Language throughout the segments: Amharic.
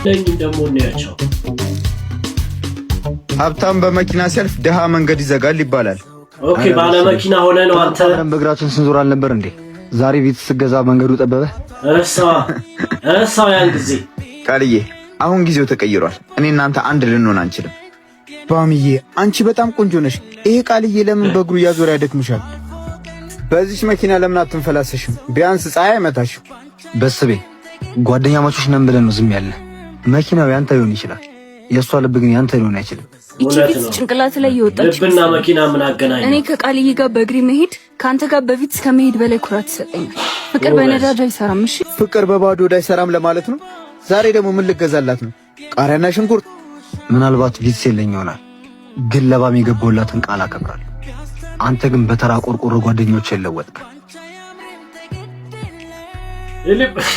እነኝም ደግሞ እናያቸው። ሀብታም በመኪና ሲያልፍ ድሃ መንገድ ይዘጋል ይባላል። Okay፣ ባለ መኪና ሆነ ነው አንተ። በእግራችን ስንዞር አልነበር እንዴ? ዛሬ ቤት ስገዛ መንገዱ ጠበበ። ረሳዋ ረሳው ያን ጊዜ። ቃልዬ፣ አሁን ጊዜው ተቀይሯል። እኔ እናንተ አንድ ልንሆን አንችልም። ባምዬ፣ አንቺ በጣም ቆንጆ ነሽ። ይሄ ቃልዬ ለምን በእግሩ እያዞረ ያደክምሻል? በዚች መኪና ለምን አትንፈላሰሽም? ቢያንስ ፀሐይ አይመታሽም። በስቤ ጓደኛማቾች ነን ብለን ነው ዝም ያለ። መኪናው ያንተ ሊሆን ይችላል፣ የእሷ ልብ ግን ያንተ ሊሆን አይችልም። ይቺ ፊት ጭንቅላት ላይ የወጣች ልብና መኪና ምን አገናኘው? እኔ ከቃልዬ ጋር በእግሬ መሄድ ከአንተ ጋር በፊት ከመሄድ በላይ ኩራት ይሰጠኛል። ፍቅር በነዳጅ አይሰራም። እሺ ፍቅር በባዶ ሆድ አይሰራም ለማለት ነው። ዛሬ ደግሞ ምን ልገዛላት ነው? ቃሪያና ሽንኩርት። ምናልባት ቪትስ የለኝ ይሆናል፣ ግን ለባም የገባሁላትን ቃል አከብራለሁ። አንተ ግን በተራ ቆርቆሮ ጓደኞች የለወጥክ።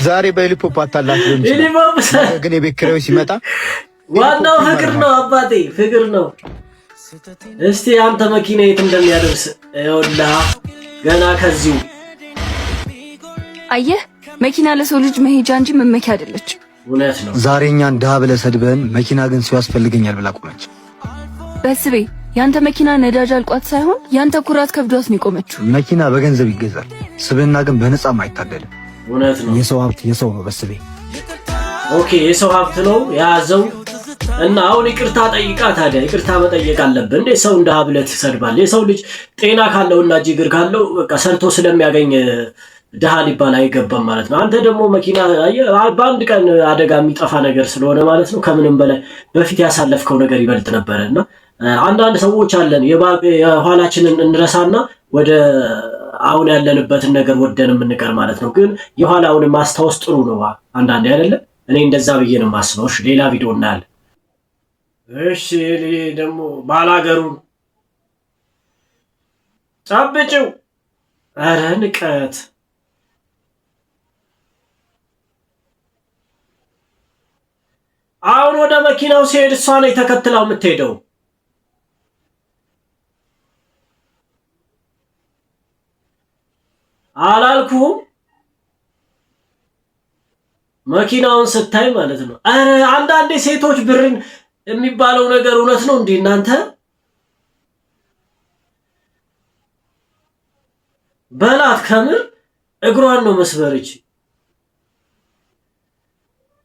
ዛሬ በሄሊፖፕ አታላት ሊሆን ይችላል፣ ግን የቤት ኪራዩ ሲመጣ ዋናው ፍቅር ነው አባቴ፣ ፍቅር ነው። እስቲ አንተ መኪና የት እንደሚያደርስ ይኸውልህ፣ ገና ከዚሁ አየህ፣ መኪና ለሰው ልጅ መሄጃ እንጂ መመኪያ አይደለች። እውነት ነው። ዛሬ እኛን ድሃ ብለህ ሰድበህን፣ መኪና ግን ሰው ያስፈልገኛል ብላ ቆመች። በስቤ ያንተ መኪና ነዳጅ አልቋት ሳይሆን ያንተ ኩራት ከብዷት ነው የቆመችው። መኪና በገንዘብ ይገዛል፣ ስብዕና ግን በነፃም አይታደልም። እውነት ነው። የሰው ሀብት የሰው ነው። በስቤ Okay፣ የሰው ሀብት ነው የያዘው እና አሁን ይቅርታ ጠይቃ። ታዲያ ይቅርታ መጠየቅ አለብን እንዴ? ሰው እንደ ብለህ ትሰድባለህ? የሰው ልጅ ጤና ካለው እና እጅ እግር ካለው በቃ ሰርቶ ስለሚያገኝ ድሃ ሊባል አይገባም ማለት ነው። አንተ ደግሞ መኪና በአንድ ቀን አደጋ የሚጠፋ ነገር ስለሆነ ማለት ነው ከምንም በላይ በፊት ያሳለፍከው ነገር ይበልጥ ነበረ። እና አንዳንድ ሰዎች አለን፣ የኋላችንን እንረሳና ወደ አሁን ያለንበትን ነገር ወደን የምንቀር ማለት ነው። ግን የኋላውን ማስታወስ ጥሩ ነው አንዳንዴ አይደለም። እኔ እንደዛ ብዬ ነው የማስበው። እሺ፣ ሌላ ቪዲዮ እናያለን። እሺ፣ ደግሞ ባላገሩን ጨብጭው። ኧረ ንቀት! አሁን ወደ መኪናው ሲሄድ እሷ ነው ተከትላው የምትሄደው። አላልኩም? መኪናውን ስታይ ማለት ነው። ኧረ አንዳንዴ ሴቶች ብርን የሚባለው ነገር እውነት ነው እንዴ እናንተ? በላት፣ ከምር እግሯን ነው መስበርች።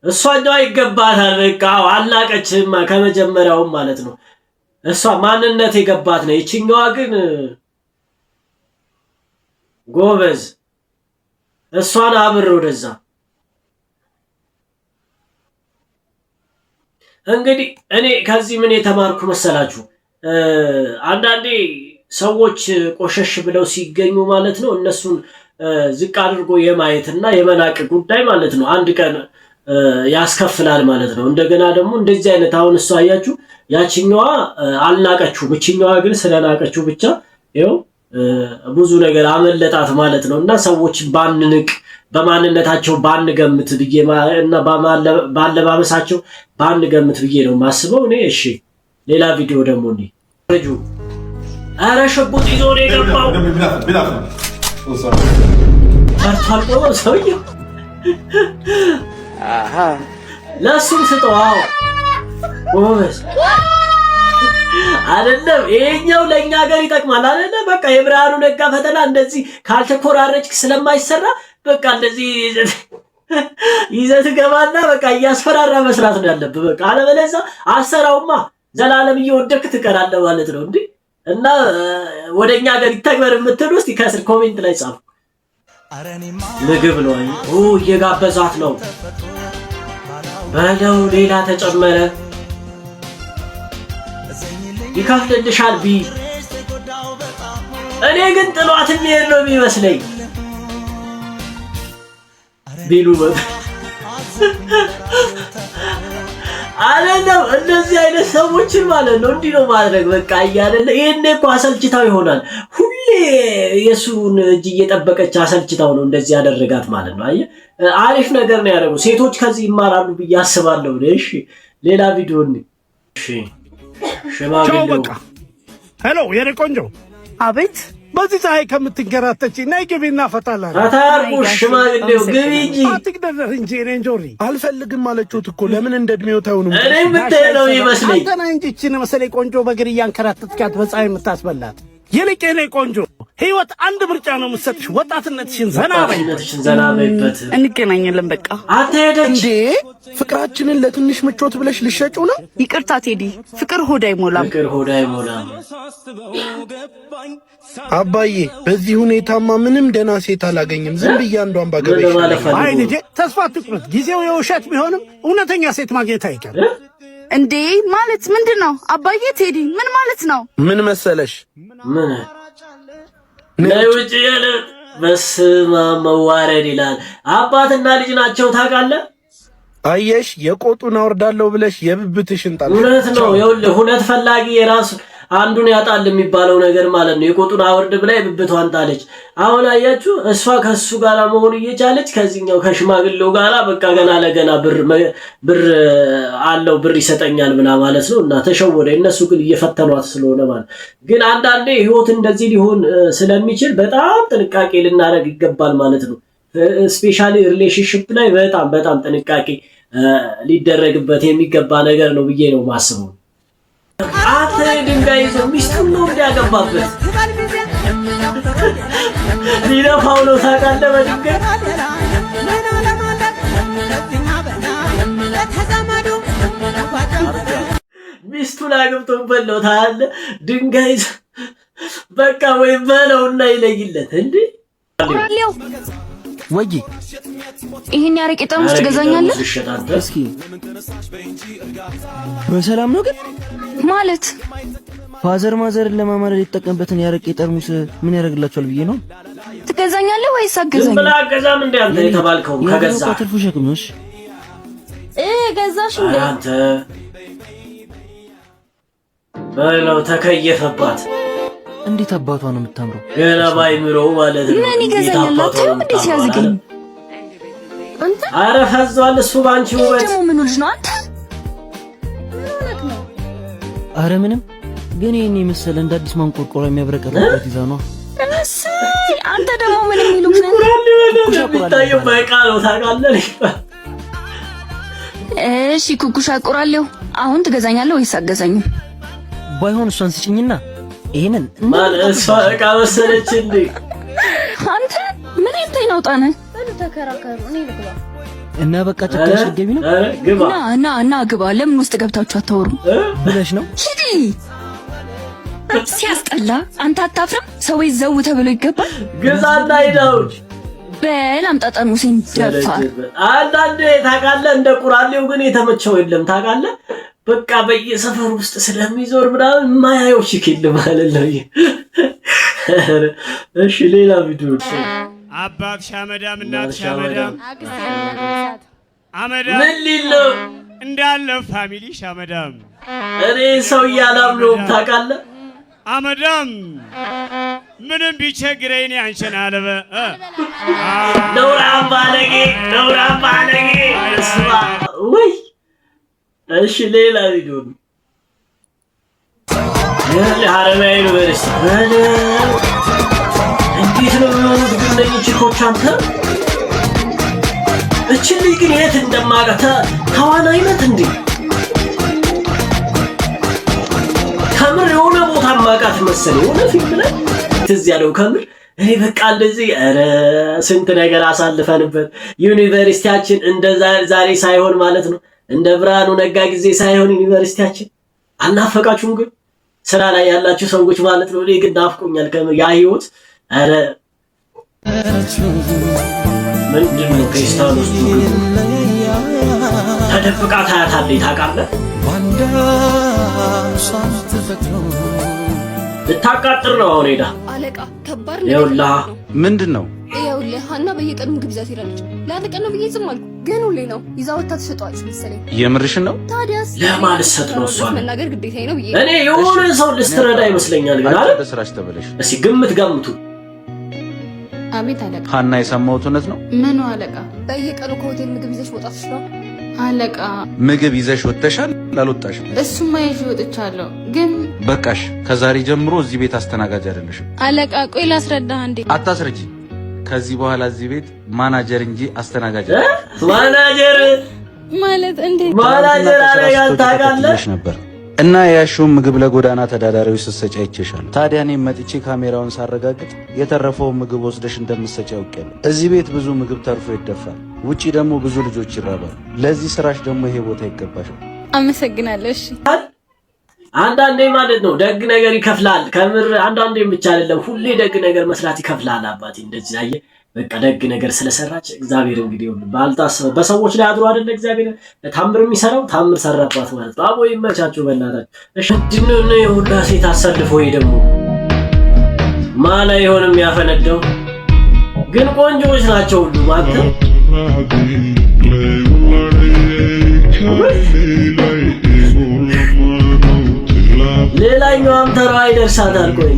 እሷኛዋ ይገባታል። በቃ አልናቀችም ከመጀመሪያውም ማለት ነው። እሷ ማንነት የገባት ነው። ይችኛዋ ግን ጎበዝ፣ እሷን አብር ወደዛ። እንግዲህ እኔ ከዚህ ምን የተማርኩ መሰላችሁ? አንዳንዴ ሰዎች ቆሸሽ ብለው ሲገኙ ማለት ነው እነሱን ዝቅ አድርጎ የማየት እና የመናቅ ጉዳይ ማለት ነው አንድ ቀን ያስከፍላል ማለት ነው። እንደገና ደግሞ እንደዚህ አይነት አሁን እሷ አያችሁ፣ ያችኛዋ አልናቀችው፣ ብችኛዋ ግን ስለናቀችው ብቻ ይኸው ብዙ ነገር አመለጣት ማለት ነው። እና ሰዎች ባንንቅ፣ በማንነታቸው ባንገምት ብዬ እና ባለባበሳቸው ባንገምት ብዬ ነው የማስበው እኔ። እሺ፣ ሌላ ቪዲዮ ደግሞ እንዲህ ልጁ ኧረ ሽጉጥ ይዞ ነው የገባው። ፈርቶ አልቆመም ሰውየው። ለእሱም ስጠው። አዎ ጎበዝ አይደለም። ይሄኛው ለእኛ ሀገር ይጠቅማል አይደለ? በቃ የብርሃኑ ነጋ ፈተና እንደዚህ ካልተኮራረች ስለማይሰራ በቃ እንደዚህ ይዘህ ትገባና በቃ እያስፈራራ መስራት ነው ያለብህ። በቃ አለበለዚያ አሰራውማ ዘላለም እየወደክ ትቀራለህ ማለት ነው እንዴ። እና ወደ እኛ ሀገር ይተግበር የምትሉ እስቲ ከስር comment ላይ ጻፉ። ምግብ ነው እየጋበዛት ነው በለው። ሌላ ተጨመረ። ይከፍልልሻል ቢ እኔ ግን ጥሏት የሚሄድ ነው የሚመስለኝ ቢሉ አይደለም። እንደዚህ አይነት ሰዎችን ማለት ነው እንዲህ ነው ማድረግ በቃ እያደለ ይሄኔ እኮ አሰልችታው ይሆናል። ሁሌ የእሱን እጅ እየጠበቀች አሰልችታው ነው እንደዚህ ያደረጋት ማለት ነው። አየህ፣ አሪፍ ነገር ነው ያደረገው። ሴቶች ከዚህ ይማራሉ ብዬ አስባለሁ። እሺ፣ ሌላ ቪዲዮ እሺ፣ ሽማግሌው በቃ hello፣ የኔ ቆንጆ። አቤት። በዚህ ፀሐይ ከምትንከራተች ነይ ግቢና ፈታላል። ፈታ ያርጉ ሽማግሌው፣ ግቢ እንጂ። አትግደርደር እንጂ እኔ እንጆሪ። አልፈልግም አለችሁት እኮ፣ ለምን እንደ እድሜው አይሆኑም? እኔ የምትሄድ ነው ይመስለኝ። አንተ ነህ እንጂ ይህችን መሰለኝ ቆንጆ በእግር እያንከራተትካት በፀሐይ የምታስበላት። ይልቅ የኔ ቆንጆ ህይወት አንድ ምርጫ ነው የምትሰጥሽ፣ ወጣትነትሽን ዘና በይ። ወጣትነትሽን ዘና በይበት። እንገናኛለን በቃ። አትሄደች። እንዴ፣ ፍቅራችንን ለትንሽ ምቾት ብለሽ ልሸጪው ነው? ይቅርታ ቴዲ፣ ፍቅር ሆድ አይሞላም። ፍቅር ሆድ አይሞላም። አባዬ፣ በዚህ ሁኔታማ ምንም ደህና ሴት አላገኝም። ዝም ብዬ አንዷን ባገባ ምን ለማለት ይሻለኛል። አይ ፈልጎ? ልጄ፣ ተስፋ አትቁረጥ። ጊዜው የውሸት ቢሆንም እውነተኛ ሴት ማግኘት አይቀርም። እንዴ፣ ማለት ምንድን ነው አባዬ? ቴዲ፣ ምን ማለት ነው? ምን መሰለሽ? ምን ነይ ውጭ ያለ፣ በስመ አብ፣ መዋረድ ይላል። አባትና ልጅ ናቸው ታውቃለህ። አየሽ፣ የቆጡን አወርዳለሁ ብለሽ የብብትሽን ጣልሽ። እውነት ነው። ይኸውልህ፣ እውነት ፈላጊ የራሱ አንዱን ያጣል የሚባለው ነገር ማለት ነው። የቆጡን አወርድ ብላ የብብቷን ጣለች። አሁን አያችሁ፣ እሷ ከሱ ጋር መሆን እየቻለች ከዚህኛው ከሽማግሌው ጋራ በቃ ገና ለገና ብር ብር አለው፣ ብር ይሰጠኛል ብላ ማለት ነው። እና ተሸወደ። እነሱ ግን እየፈተኗት ስለሆነ ማለት ግን አንዳንዴ ህይወት እንደዚህ ሊሆን ስለሚችል በጣም ጥንቃቄ ልናደርግ ይገባል ማለት ነው። Especially relationship ላይ በጣም በጣም ጥንቃቄ ሊደረግበት የሚገባ ነገር ነው ብዬ ነው ማስበው። አንተ፣ ድንጋይ ይዞ ሚስቱን ነው እንዲያገባበት ሊደፋው ነው ታውቃለህ፣ በድንጋይ። ሚስቱን አግብቶበት ነው ታያለህ። ድንጋይ ይዞ በቃ ወይ በለውና ይለይለት እንዴ። ቁራሌው። ወይ። ይሄን ያረቄ ጠርሙስ ትገዛኛለህ? እስኪ በሰላም ነው ግን? ማለት? Father mother ን ለማማለል የተጠቀምበትን ያረቄ ጠርሙስ ምን ያደርግላቸዋል ብዬ ነው። ትገዛኛለህ ወይስ ዝም አገዛኝ? ብለህ አገዛም እንደ አንተ የተባልከው ከገዛ ትርፉ ሸክም ነው። እሺ። ገዛሽ እንዴ? ኧረ አንተ በለው፣ ተከየፈባት። እንዴት አባቷ ነው የምታምረው? ገና ባይምሮው ማለት ነው። ምን እንዴት ይገዛኛል? አባቷ አታዩም ነው እንዴ የምታምረው ሲያዝገኝ? አለ። አንተ። ኧረ ፈዟል እሱ በአንቺ ይህ ውበት። ደግሞ ምኑ ልጅ ነው አንተ? አረ ምንም፣ ግን ይሄን የመሰለ እንደ አዲስ ማንቆርቆሪያ የሚያብረቀርቅበት ይዛ ነው። እሰይ፣ አንተ ደግሞ ምን የሚሉት ነህ? የሚታየው በቃ ነው ታውቃለህ። እሺ ኩኩሻ ቁራሌው፣ አሁን ትገዛኛለህ ወይስ አገዛኝም? ባይሆን እሷን ስጭኝና ይሄንን ማን እሷ እቃ መሰለች እንዴ? አንተ ምን አይነት አይን አውጣ ነህ? እና በቃ ጨካሽ ልትገቢ ነው? ኧረ ግባ። ና ና ና ግባ። ለምን ውስጥ ገብታችሁ አታወሩም? ብለሽ ነው? ሂዲ። ሲያስጠላ። አንተ አታፍርም? ሰው ቤት ዘው ተብሎ ይገባል። ግዛና ሂዳውች። በል አምጣ ጠርሙሴን፣ ደፋር። አንዳንዴ ታውቃለህ፣ እንደ ቁራሌው ግን የተመቸው የለም ታውቃለህ። በቃ በየሰፈር ውስጥ ስለሚዞር ምናምን የማያየው chick የለም ማለት ነው። እሺ፣ ሌላ ቪዲዮ። አባት ሻመዳም፣ እናት ሻመዳም፣ አመዳም። ምን ሊል ነው? እንዳለ family ሻመዳም። እኔ ሰው እያላምነውም ታውቃለህ። አመዳም፣ ምንም ቢቸግረኝ እኔ አንቺን አልበ ነውራም ባለጌ፣ ነውራም ባለጌ። እስማ ወይ። እሺ፣ ሌላ ቪዲዮ ነው። ሀረማያ ዩኒቨርሲቲ በለው። እንዴት ነው የሚሆኑት ግን እነኝህ chick ኦች? አንተ፣ እችን ልጅ ግን የት እንደማውቃት፣ ተዋናይ ናት እንዴ? ከምር የሆነ ቦታ ማውቃት መሰለኝ፣ የሆነ ፊልም ላይ ትዝ ያለው ከምር። እኔ በቃ እንደዚህ፣ ኧረ ስንት ነገር አሳልፈንበት ዩኒቨርሲቲያችን እንደ ዛሬ ሳይሆን ማለት ነው፣ እንደ ብርሃኑ ነጋ ጊዜ ሳይሆን ዩኒቨርሲቲያችን አልናፈቃችሁም? ግን ስራ ላይ ያላችሁ ሰዎች ማለት ነው። እኔ ግን ናፍቆኛል ከምር ያ ህይወት። ኧረ ምንድን ነው ፌስታል ውስጥ ምግቡ? ተደብቃ ታያታለች ታውቃለህ። ልታቃጥር ነው አሁን ሄዳ። አለቃ፣ ከባድ ይኸውልህ። ምንድን ነው? ይኸውልህ፣ ሀና በየቀኑ ምግብ ይዛ ትሄዳለች። ለአንድ ቀን ነው ብዬ ዝም አልኩ፣ ግን ሁሌ ነው፣ ይዛ ወጥታ ትሸጠዋለች መሰለኝ። የምርሽን ነው? ታዲያስ። ለማን ልትሰጥ ነው እሷን? መናገር ግዴታዬ ነው ብዬ። እኔ የሆነ ሰው ልስትረዳ ይመስለኛል። ግን አይደል? ወደ ስራሽ ተመለሽ። እስኪ ግምት ገምቱ። አቤት አለቃ። ሀና፣ የሰማሁት እውነት ነው? ምኑ አለቃ? በየቀኑ ከሆቴል ምግብ ይዘሽ መውጣትሽ ነው። አለቃ። ምግብ ይዘሽ ወጥተሻል አልወጣሽም? እሱማ ይዤ ወጥቻለሁ፣ ግን በቃሽ። ከዛሬ ጀምሮ እዚህ ቤት አስተናጋጅ አይደለሽም። አለቃ፣ ቆይ ላስረዳህ እንዴ። አታስረጂ። ከዚህ በኋላ እዚህ ቤት ማናጀር እንጂ አስተናጋጅ አይደለሽም። ማናጀር ማለት እንዴት? ማናጀር አደረጋት ታውቃለህ? ነበር እና ያሽውን ምግብ ለጎዳና ተዳዳሪዎች ስትሰጪ አይቼሻለሁ። ታዲያ እኔም መጥቼ ካሜራውን ሳረጋግጥ የተረፈውን ምግብ ወስደሽ እንደምትሰጪ አውቄያለሁ። እዚህ ቤት ብዙ ምግብ ተርፎ ይደፋል፣ ውጪ ደግሞ ብዙ ልጆች ይራባሉ። ለዚህ ስራሽ ደግሞ ይሄ ቦታ ይገባሻል። አመሰግናለሁ። እሺ። አንዳንዴ ማለት ነው ደግ ነገር ይከፍላል። ከምር አንዳንዴም ብቻ አይደለም፣ ሁሌ ደግ ነገር መስራት ይከፍላል። አባቴ እንደዚህ አየህ፣ በቃ ደግ ነገር ስለሰራች እግዚአብሔር እንግዲህ ባልታሰበ በሰዎች ላይ አድሮ አይደለ እግዚአብሔር ታምር የሚሰራው፣ ታምር ሰራባት ማለት ነው። አቦ ይመቻችሁ በእናታችሁ። እሺ፣ ምንድን ነው የሁላ ሴት አሰልፎ? ይሄ ደግሞ ማላ ይሆን የሚያፈነደው? ግን ቆንጆዎች ናቸው ሁሉ አንተ። ሌላኛዋም ተራዋ ይደርሳታል። ቆይ፣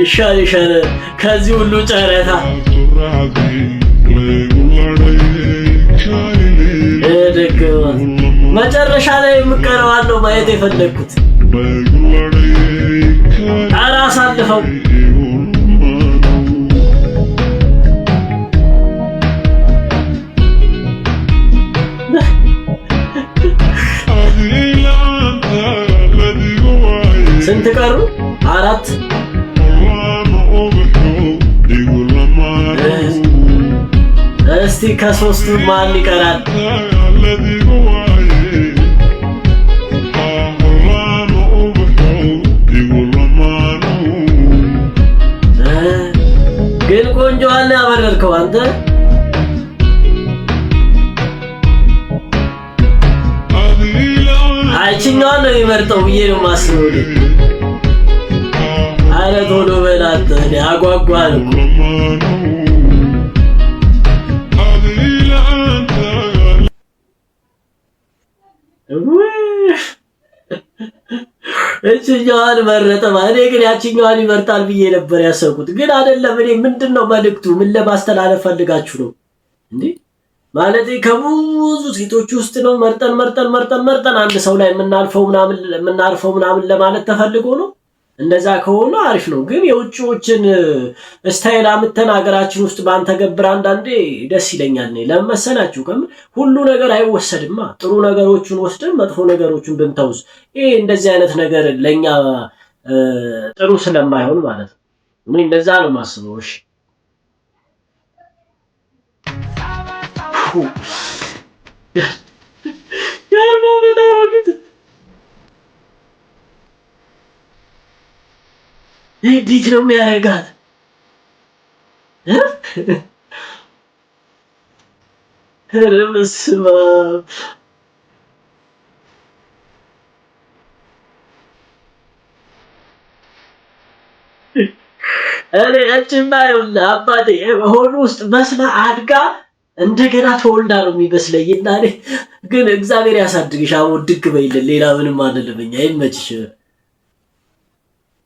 ይሻል ይሻል ከዚህ ሁሉ ጨረታ። መጨረሻ ላይ የምቀረዋለሁ ነው ማየት የፈለግኩት። ኧረ አሳልፈው። ስንት ቀሩ? አራት። እስቲ ከሶስቱ ማን ይቀራል? ግን ቆንጆዋን ያበረርከው አንተ። አይችኛዋን ነው የሚመርጠው ብዬ ነው የማስበው። ኧረ ቶሎ በል አንተ፣ አጓጓን እኮ። እችኛዋን መረጠ። እኔ ግን ያችኛዋን ይመርጣል ብዬ ነበር ያሰብኩት፣ ግን አይደለም። እኔ ምንድን ነው መልእክቱ? ምን ለማስተላለፍ ፈልጋችሁ ነው እንዴ? ማለት ከብዙ ሴቶች ውስጥ ነው መርጠን መርጠን መርጠን መርጠን አንድ ሰው ላይ የምናልፈው ምናምን የምናርፈው ምናምን ለማለት ተፈልጎ ነው? እንደዛ ከሆነ አሪፍ ነው። ግን የውጭዎችን style አምጥተን ሀገራችን ውስጥ ባንተገብር አንዳንዴ ደስ ይለኛል። እኔ ለምን መሰላችሁ? ሁሉ ነገር አይወሰድማ። ጥሩ ነገሮችን ወስደን መጥፎ ነገሮችን ብንተውስ፣ ይሄ እንደዚህ አይነት ነገር ለኛ ጥሩ ስለማይሆን ማለት ነው። እኔ እንደዛ ነው የማስበው። እሺ፣ እንዴት ነው የሚያደርጋት? ኧረ በስመ አብ። እኔ እጭማ ይኸውልህ አባቴ ሆድ ውስጥ በስላ አድጋ እንደገና ተወልዳ ነው የሚመስለኝ። እና እኔ ግን እግዚአብሔር ያሳድግሽ፣ አሁን ድግ በይልን። ሌላ ምንም አንልም እኛ። ይመችሽ።